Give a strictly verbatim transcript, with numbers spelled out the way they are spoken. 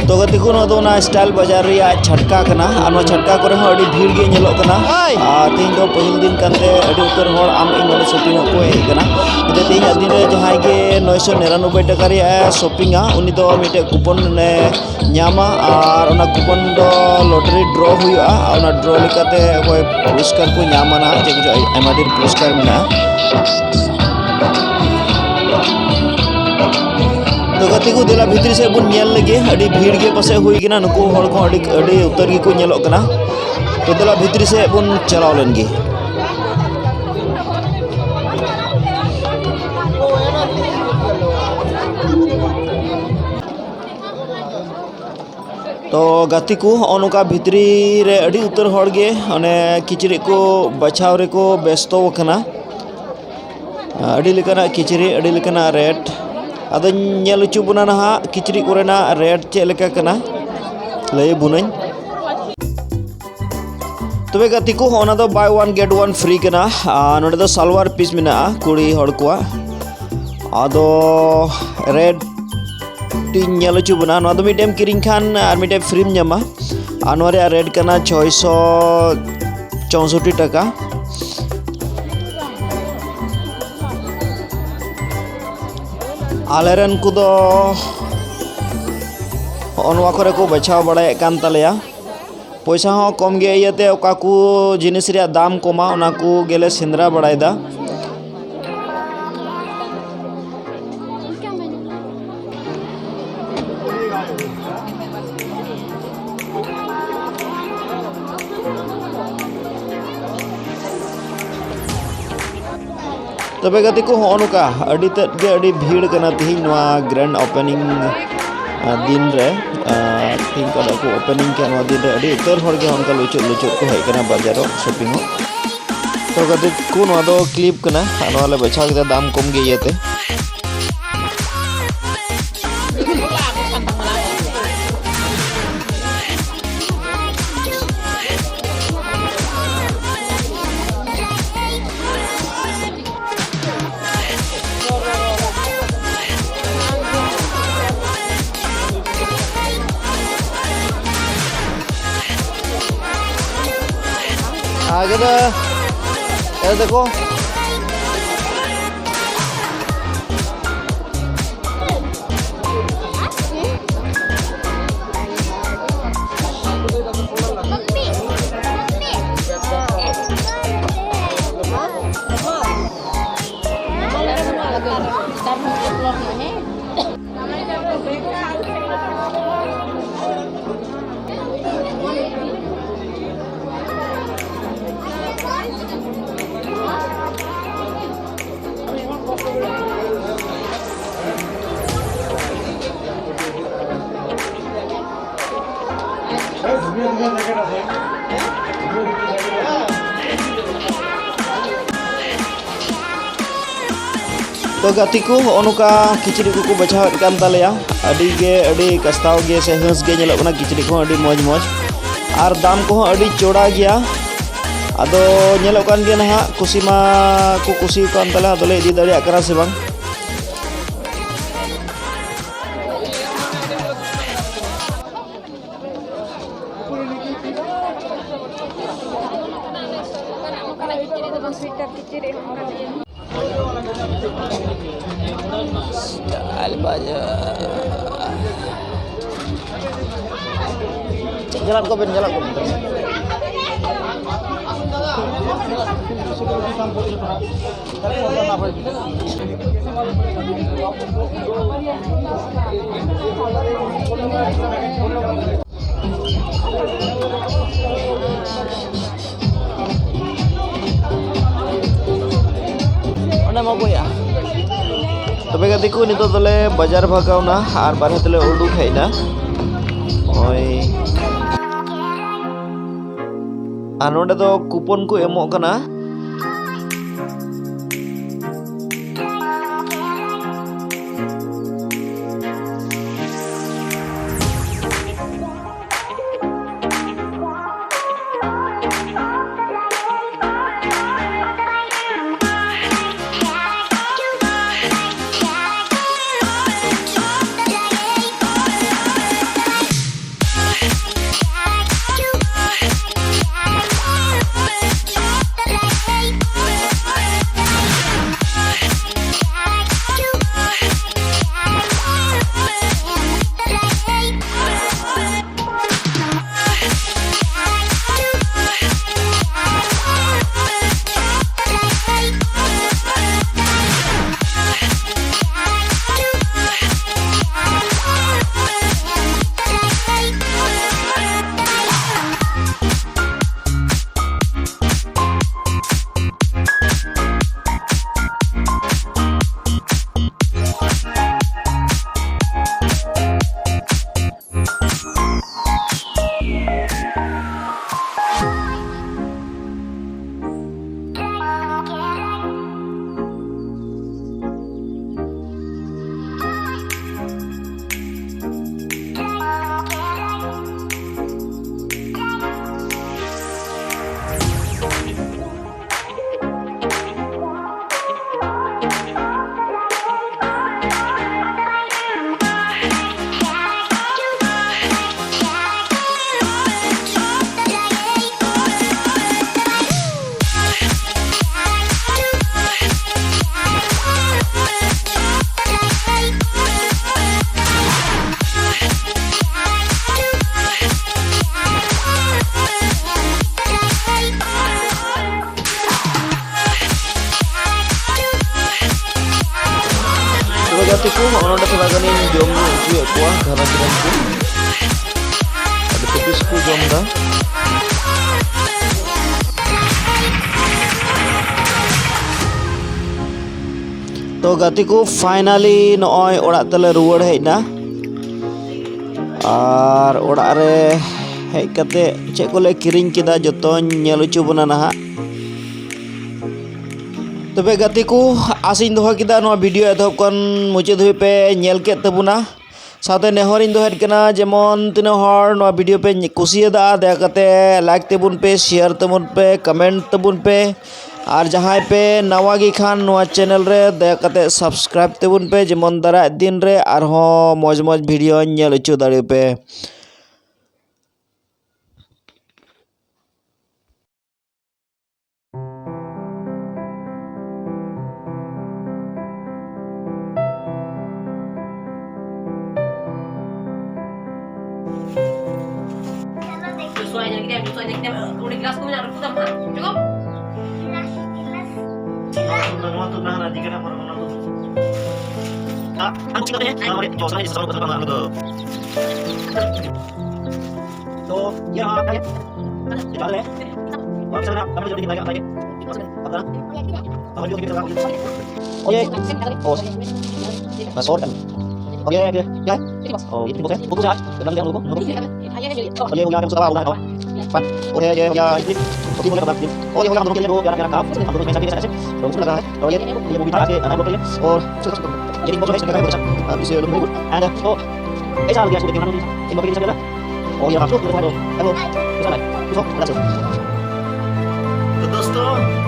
ᱛᱚ ᱜᱟᱛᱮ ᱠᱚ, ᱱᱚᱣᱟ ᱫᱚ ᱚᱱᱟ ᱥᱴᱟᱭᱤᱞ ᱵᱟᱡᱟᱨ ᱨᱮᱭᱟᱜ ᱪᱷᱟᱴᱠᱟ ᱠᱟᱱᱟ᱾ ᱟᱨ ᱱᱚᱣᱟ ᱪᱷᱟᱴᱠᱟ ᱠᱚᱨᱮ ᱦᱚᱸ ᱟᱹᱰᱤ ᱵᱷᱤᱲ ᱜᱮ ᱧᱮᱞᱚᱜ ᱠᱟᱱᱟ᱾ ᱟᱨ ᱛᱮᱦᱮᱧ ᱫᱚ ᱯᱟᱹᱦᱤᱞ ᱫᱤᱱ ᱠᱟᱱᱛᱮ ᱟᱹᱰᱤ ᱩᱛᱟᱹᱨ ᱦᱚᱲ ᱟᱢ ᱤᱧ ᱱᱚᱰᱮ ᱥᱚᱯᱤᱝ ᱚᱜ ᱠᱚ ᱦᱮᱡ ᱟᱠᱟᱱᱟ᱾ ᱡᱮ ᱛᱮᱦᱮᱧᱟᱜ ᱫᱤᱱ ᱨᱮ ᱡᱟᱦᱟᱸᱭ ᱜᱮ ᱱᱚᱭᱥᱚ ᱱᱤᱨᱟᱱᱚᱵᱵᱳᱭ ᱴᱟᱠᱟ ᱨᱮᱭᱟᱜ ᱮ ᱥᱚᱯᱤᱝᱟ, ᱩᱱᱤ ᱫᱚ ᱢᱤᱫᱴᱮᱡ ᱠᱩᱯᱚᱱ ᱮ ᱧᱟᱢᱟ᱾ ᱟᱨ ᱚᱱᱟ ᱠᱩᱯᱚᱱ ᱫᱚ ᱞᱚᱴᱟᱨᱤ ᱰᱨᱚ ᱦᱩᱭᱩᱜᱼᱟ᱾ ᱟᱨ ᱚᱱᱟ ᱰᱨᱚ ᱞᱮᱠᱟᱛᱮ ᱚᱠᱚᱭ ᱯᱩᱨᱚᱥᱠᱟᱨ ᱠᱚ ᱧᱟᱢᱟ ᱱᱟᱦᱟᱜ, ᱪᱮᱫ ᱠᱚᱪᱚ ᱟᱭᱢᱟ ᱰᱷᱮᱨ ᱯᱩᱨᱚᱥᱠᱟᱨ ᱢᱮᱱᱟᱜᱼᱟ᱾ ᱛᱚ ᱜᱟᱛᱮ ᱠᱚ, ᱫᱮᱞᱟ ᱵᱷᱤᱛᱨᱤ ᱥᱮᱫ ᱵᱚᱱ ᱧᱮᱞ ᱞᱮᱜᱮ᱾ ᱟᱹᱰᱤ ᱵᱷᱤᱲ ᱜᱮ ᱯᱟᱥᱮᱡ ᱦᱩᱭ ᱠᱟᱱᱟ, ᱱᱩᱠᱩ ᱦᱚᱲ ᱠᱚ ᱟᱹᱰᱤ, ᱟᱹᱰᱤ ᱩᱛᱟᱹᱨ ᱜᱮᱠᱚ ᱧᱮᱞᱚᱜ ᱠᱟᱱᱟ᱾ ᱛᱚ ᱫᱮᱞᱟ ᱵᱷᱤᱛᱨᱤ ᱥᱮᱫ ᱵᱚᱱ ᱪᱟᱞᱟᱣ ᱞᱮᱱ ᱜᱮ᱾ ᱛᱚ ᱜᱟᱛᱮ ᱠᱚ, ᱦᱚᱸᱜᱼᱚ ᱱᱚᱝᱠᱟ ᱵᱷᱤᱛᱨᱤ ᱨᱮ ᱟᱹᱰᱤ ᱩᱛᱟᱹᱨ ᱦᱚᱲ ᱜᱮ ᱚᱱᱮ ᱠᱤᱪᱨᱤᱡ ᱠᱚ ᱵᱟᱪᱷᱟᱣ ᱨᱮᱠᱚ ᱵᱮᱥᱛᱚ ᱟᱠᱟᱱᱟ᱾ ᱟᱹᱰᱤ ᱞᱮᱠᱟᱱᱟᱜ ᱠᱤᱪᱨᱤᱡ, ᱟᱹᱰᱤ ᱞᱮᱠᱟᱱᱟᱜ ᱨᱮᱴ᱾ ᱟᱫᱚᱧ ᱧᱮᱞ ᱦᱚᱪᱚ ᱵᱚᱱᱟ ᱱᱟᱦᱟᱜ ᱠᱤᱪᱨᱤᱡ ᱠᱚᱨᱮᱱᱟᱜ ᱨᱮᱴ ᱪᱮᱫ ᱞᱮᱠᱟ ᱠᱟᱱᱟ, ᱞᱟᱹᱭ ᱟᱵᱚᱱᱟᱹᱧ᱾ ᱛᱚᱵᱮ ᱜᱟᱛᱮ ᱠᱚ, ᱚᱱᱟ ᱫᱚ buy one get one free ᱠᱟᱱᱟ᱾ ᱟᱨ ᱱᱚᱰᱮ ᱫᱚ ᱥᱟᱞᱣᱟᱨ ᱯᱤᱥ ᱢᱮᱱᱟᱜᱼᱟ ᱠᱩᱲᱤ ᱦᱚᱲ ᱠᱚᱣᱟᱜ᱾ ᱟᱫᱚ ᱨᱮᱴ ᱴᱤᱧ ᱧᱮᱞ ᱦᱚᱪᱚ ᱵᱚᱱᱟ᱾ ᱱᱚᱣᱟ ᱫᱚ ᱢᱤᱫᱴᱮᱱ ᱠᱤᱨᱤᱧ ᱠᱷᱟᱱ ᱟᱨ ᱢᱤᱫᱴᱮᱱ ᱯᱷᱨᱤᱢ ᱧᱟᱢᱟ᱾ ᱟᱨ ᱱᱚᱣᱟ ᱨᱮᱭᱟᱜ ᱨᱮᱴ ᱠᱟᱱᱟ ᱪᱷᱚᱭᱥᱚ ᱪᱳᱣᱥᱚᱴᱴᱤ ᱴᱟᱠᱟ᱾ ᱟᱞᱮ ᱨᱮᱱ ᱠᱚᱫᱚ ᱦᱚᱸᱜᱼᱚ ᱱᱚᱣᱟ ᱠᱚᱨᱮ ᱠᱚ ᱵᱟᱪᱷᱟᱣ ᱵᱟᱲᱟᱭᱮᱫ ᱠᱟᱱ ᱛᱟᱞᱮᱭᱟ᱾ ᱯᱚᱭᱥᱟ ᱦᱚᱸ ᱠᱚᱢ ᱜᱮ ᱤᱭᱟᱹᱛᱮ ᱚᱠᱟ ᱠᱚ ᱡᱤᱱᱤᱥ ᱨᱮᱭᱟᱜ ᱫᱟᱢ ᱠᱚᱢᱟ, ᱚᱱᱟ ᱠᱚ ᱜᱮᱞᱮ ᱥᱮᱸᱫᱽᱨᱟ ᱵᱟᱲᱟᱭᱮᱫᱟ᱾ ᱛᱚᱵᱮ ᱜᱟᱛᱮ ᱠᱚ, ᱦᱚᱸᱜᱼᱚ ᱱᱚᱝᱠᱟ ᱟᱹᱰᱤ ᱛᱮᱫ ᱜᱮ ᱟᱹᱰᱤ ᱵᱷᱤᱲ ᱠᱟᱱᱟ ᱛᱮᱦᱮᱧ ᱱᱚᱣᱟ grand opening, ᱟ, ᱫᱤᱱ ᱨᱮ᱾ ᱟ, ᱛᱮᱦᱮᱧ ᱠᱚ ᱠᱚ opening ᱠᱮᱫ ᱱᱚᱣᱟ ᱫᱤᱱ ᱨᱮ ᱟᱹᱰᱤ ᱩᱛᱟᱹᱨ ᱦᱚᱲ ᱜᱮ ᱚᱱᱠᱟ ᱞᱩᱪᱩᱜ ᱞᱩᱪᱩᱜ ᱠᱚ ᱦᱮᱡ ᱠᱟᱱᱟ ᱵᱟᱡᱟᱨᱚᱜ, ᱥᱚᱯᱤᱝᱚᱜ᱾ ᱛᱚ ᱜᱟᱛᱮ ᱠᱚ, ᱱᱚᱣᱟ ᱫᱚ ᱠᱞᱤᱯ ᱠᱟᱱᱟ, ᱟᱨ ᱱᱚᱣᱟ ᱞᱮ ᱵᱟᱪᱷᱟᱣ ᱠᱮᱫᱟ ᱫᱟᱢ ᱠᱚᱢ ᱜᱮ ᱤᱭᱟᱹᱛᱮ᱾ ᱟᱜᱮ ᱫᱚ, ᱮ ᱫᱮᱠᱷᱚ᱾ ᱛᱚ ᱜᱟᱛᱮ ᱠᱚ, ᱦᱚᱸᱜᱼᱚ ᱱᱚᱝᱠᱟ ᱠᱤᱪᱨᱤᱡ ᱠᱚᱠᱚ ᱵᱟᱪᱷᱟᱣᱮᱫ ᱠᱟᱱ ᱛᱟᱞᱮᱭᱟ᱾ ᱟᱹᱰᱤ ᱜᱮ, ᱟᱹᱰᱤ ᱠᱟᱥᱛᱟᱣ ᱜᱮ ᱥᱮ ᱦᱟᱹᱥ ᱜᱮ ᱧᱮᱞᱚᱜ ᱠᱟᱱᱟ᱾ ᱠᱤᱪᱨᱤᱡ ᱠᱚᱦᱚᱸ ᱟᱹᱰᱤ ᱢᱚᱡᱽ ᱢᱚᱡᱽ ᱟᱨ ᱫᱟᱢ ᱠᱚᱦᱚᱸ ᱟᱹᱰᱤ ᱪᱚᱲᱟ ᱜᱮᱭᱟ᱾ ᱟᱫᱚ ᱧᱮᱞᱚᱜ ᱠᱟᱱ ᱜᱮᱭᱟ ᱱᱟᱦᱟᱜ, ᱠᱩᱥᱤ ᱢᱟ ᱠᱚ ᱠᱩᱥᱤ ᱟᱠᱟᱱ ᱛᱟᱞᱮ, ᱟᱫᱚᱞᱮ ᱤᱫᱤ ᱫᱟᱲᱮᱭᱟᱜ ᱠᱟᱱᱟ ᱥᱮ ᱵᱟᱝ᱾ ᱧᱮᱞᱟᱫ ᱠᱚᱵᱮᱱ, ᱧᱮᱞᱟᱫ ᱠᱚᱵᱮᱱ᱾ ᱚᱸᱰᱮᱢ ᱟᱹᱜᱩᱭᱟ᱾ ᱛᱚᱵᱮ ᱜᱟᱛᱮ ᱠᱚ, ᱱᱤᱛᱚᱜ ᱫᱚᱞᱮ ᱵᱟᱡᱟᱨ ᱵᱷᱟᱜᱟᱣᱱᱟ ᱟᱨ ᱵᱟᱨᱦᱮ ᱛᱮᱞᱮ ᱩᱰᱩᱠ ᱦᱮᱡ ᱮᱱᱟ᱾ ᱱᱚᱜᱼᱚᱭ᱾ ᱟᱨ ᱱᱚᱰᱮ ᱫᱚ ᱠᱩᱯᱚᱱ ᱠᱚ ᱮᱢᱚᱜ ᱠᱟᱱᱟ᱾ ᱜᱟᱛᱮ ᱠᱚ, ᱱᱚᱜᱼᱚ ᱱᱚᱰᱮ ᱛᱷᱚᱲᱟ ᱜᱟᱱᱤᱧ ᱡᱚᱢ ᱧᱩ ᱦᱚᱪᱚᱭᱮᱫ ᱠᱚᱣᱟ ᱜᱷᱟᱨᱚᱸᱡᱽ ᱨᱮᱱ ᱠᱚ᱾ ᱟᱹᱰᱤ ᱛᱟᱹᱯᱤᱥ ᱠᱚ ᱡᱚᱢ ᱮᱫᱟ᱾ ᱛᱚ ᱜᱟᱛᱮ ᱠᱚ, finally ᱱᱚᱜᱼᱚᱭ ᱚᱲᱟᱜ ᱛᱮᱞᱮ ᱨᱩᱣᱟᱹᱲ ᱦᱮᱡ ᱮᱱᱟ᱾ ᱟᱨ ᱚᱲᱟᱜ ᱨᱮ ᱦᱮᱡ ᱠᱟᱛᱮ ᱪᱮᱫ ᱠᱚᱞᱮ ᱠᱤᱨᱤᱧ ᱠᱮᱫᱟ, ᱡᱚᱛᱚᱧ ᱧᱮᱞ ᱦᱚᱪᱚ ᱵᱚᱱᱟ ᱱᱟᱦᱟᱜ᱾ ᱛᱚᱵᱮ ᱜᱟᱛᱮ ᱠᱚ, ᱟᱥᱤᱧ ᱫᱚᱦᱚ ᱠᱮᱫᱟ ᱱᱚᱣᱟ ᱵᱷᱤᱰᱤᱭᱳ ᱮᱛᱚᱦᱚᱵ ᱠᱷᱚᱱ ᱢᱩᱪᱟᱹᱫ ᱫᱷᱟᱹᱵᱤᱡ ᱯᱮ ᱧᱮᱞ ᱠᱮᱫ ᱛᱟᱵᱚᱱᱟ᱾ ᱥᱟᱶᱛᱮ ᱱᱮᱦᱚᱨᱤᱧ ᱫᱚᱦᱚᱭᱮᱫ ᱠᱟᱱᱟ, ᱡᱮᱢᱚᱱ ᱛᱤᱱᱟᱹᱜ ᱦᱚᱲ ᱱᱚᱣᱟ ᱵᱷᱤᱰᱤᱭᱳ ᱯᱮ ᱧ-, ᱠᱩᱥᱤᱭᱟᱫᱟ, ᱫᱟᱭᱟ ᱠᱟᱛᱮ ᱞᱟᱭᱤᱠ ᱛᱟᱵᱚᱱ ᱯᱮ, ᱥᱮᱭᱟᱨ ᱛᱟᱵᱚᱱ ᱯᱮ, ᱠᱚᱢᱮᱱᱴ ᱛᱟᱵᱚᱱ ᱯᱮ᱾ ᱟᱨ ᱡᱟᱦᱟᱸᱭ ᱯᱮ ᱱᱟᱣᱟ ᱜᱮ ᱠᱷᱟᱱ ᱱᱚᱣᱟ ᱪᱮᱱᱮᱞ ᱨᱮ, ᱫᱟᱭᱟ ᱠᱟᱛᱮ ᱥᱟᱵᱥᱠᱨᱟᱭᱤᱵ ᱛᱟᱵᱚᱱ ᱯᱮ, ᱡᱮᱢᱚᱱ ᱫᱟᱨᱟᱭ ᱫᱤᱱ ᱨᱮ ᱟᱨᱦᱚᱸ ᱢᱚᱡᱽ ᱢᱚᱡᱽ ᱵᱷᱤᱰᱤᱭᱳᱧ ᱧᱮᱞ ᱦᱚᱪᱚ ᱫᱟᱲᱮᱭᱟᱯᱮ᱾ ᱥᱚᱭ ᱧᱮᱞ ᱠᱮᱫᱟᱢ, ᱥᱚᱭ ᱧᱮᱞ ᱠᱮᱫᱟᱢ, ᱚᱸᱰᱮ ᱜᱞᱟᱥ ᱠᱚ ᱢᱮᱱᱟᱜᱼᱟ, ᱨᱟᱹᱯᱩᱫ ᱛᱟᱢ ᱦᱟᱸᱜ᱾ ᱪᱚᱞᱚ᱾ ᱱᱚᱣᱟ ᱛᱩᱫ ᱱᱟ, ᱱᱚᱣᱟ ᱛᱩᱫ ᱱᱟ, ᱱᱚᱣᱟ ᱛᱩᱫ ᱱᱟ᱾ ᱟᱢ ᱪᱤᱠᱟᱹ ᱛᱮ? ᱱᱚᱣᱟ ᱨᱮ ᱡᱚᱥ ᱨᱮ ᱥᱟᱵ ᱠᱟᱛᱮ ᱵᱟᱝ ᱟᱢ ᱫᱚ᱾ तो ये रहा आपका ये। ये डाल रहे हैं। और सर, आप कमेंट जल्दी दिखाएगा, बताइए। अपना। और जो भी चला। ओए। ओ। बस और क्या? और ये, ये क्या है? ओ, ये तो है। वो कुछ आज बदल गया हम लोगों को। और ये हो गया, हम सब होगा, होगा। पर, और ये, ये हो गया, इडली। और ये हो गया, हम दोनों के लिए वो क्या, क्या रखा? हम दोनों में ऐसा भी ऐसा ऐसे। तो उसमें लगा है। और ये, ये मूवी था आज के नाइट के लिए। और ये बहुत अच्छा लगा है, बहुत अच्छा। आप इसे लुक में। And, ओ, ऐसा आ गया, इसको देखिए, हम लोग इन बकरी के साथ। और ये आप लोग, हेलो, हेलो, कैसा है? तो दोस्तों,